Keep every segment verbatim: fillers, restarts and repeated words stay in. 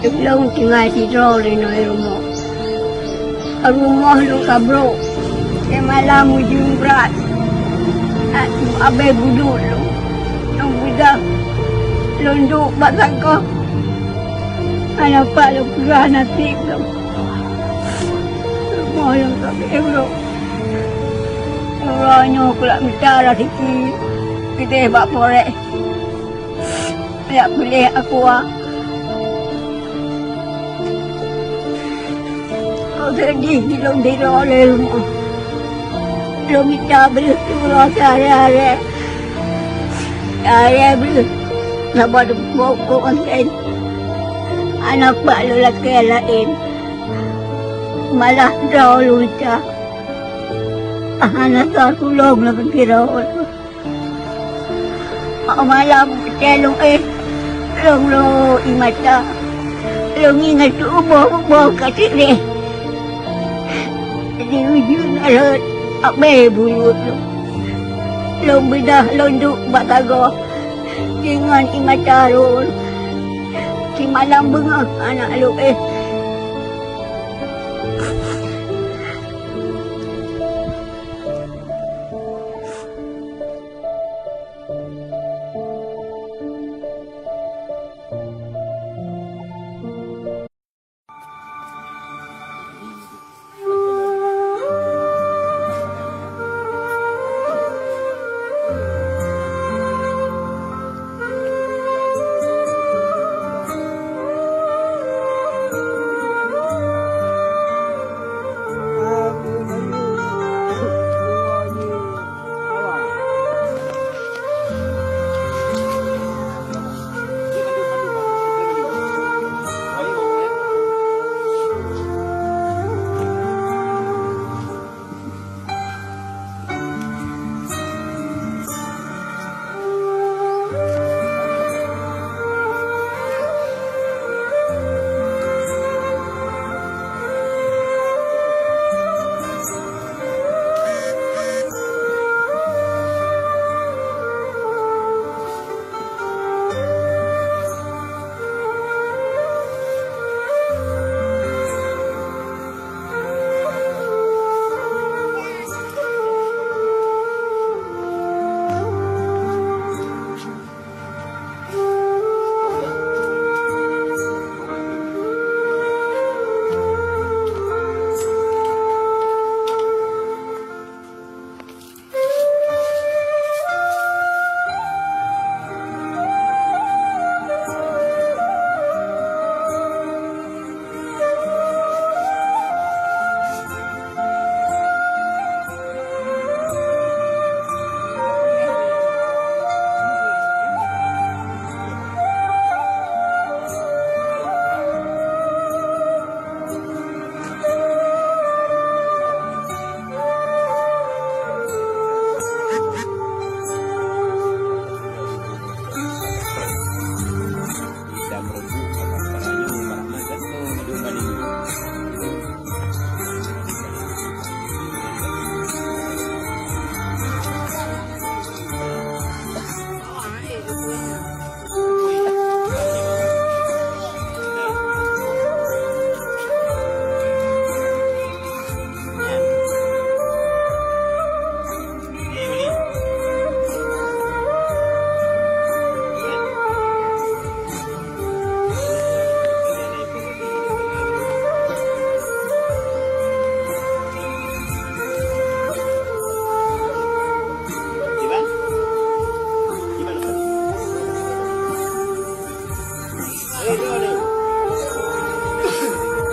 Lôn tinggai sidroe lé nyoe rumoh. Rumoh lôn ka brok. Di malam ujeuen brat. Abéh bulut lôn. Lôn beudah. Lôn duek bak sagoe. Hana pat lôn peugah naseb lôn. Rumoh lôn ka abéh brok. Uroe nyoe kulak mita raseuki keudeh bak poreh. Jak piléh akua. Kok seudeh jilôn sidroe lé rumoh. Lôn mita beuleue siuroe siaré-aré. Siaré beuleue. Saboh teupok kok onsen. Hana pat lôn lakée laén. Malah droe lôn mita. Hana soe tulông lôn sidroe. Óh malam watée lôn éh, lôn lo ié mata. Lôn ingat tuboh-tuboh ka tireh. Di ujeuen rhot abéh bulut lôn. Lôn beudah lôn duek bak sagoe. Deungon ié mata rhot. Simalam beungoh aneuk lôn éh.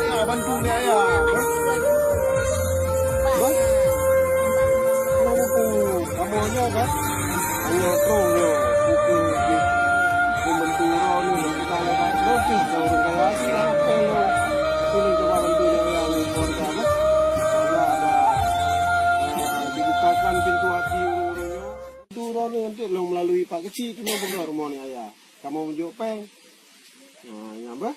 Ayah, bantu ni, ayah. Bah? Kenapa tu? Kamu nyoe, bah? Hanya terus nyoe. Buku, buku. Membantu orang ni, kita lewat. Nanti, kalau orang kaya, apa yang mau? Sini, coba bantu ni, ayah, ni, keluarga, bah. Kalau ada, ah, dibukakan pintu hati orang-orang nyoe. Bantu orang ni, nanti, long melalui Pak Kecil, tu, long peugah rumah ni, ayah. Kamu unjuk peng. Nah, nyang bah?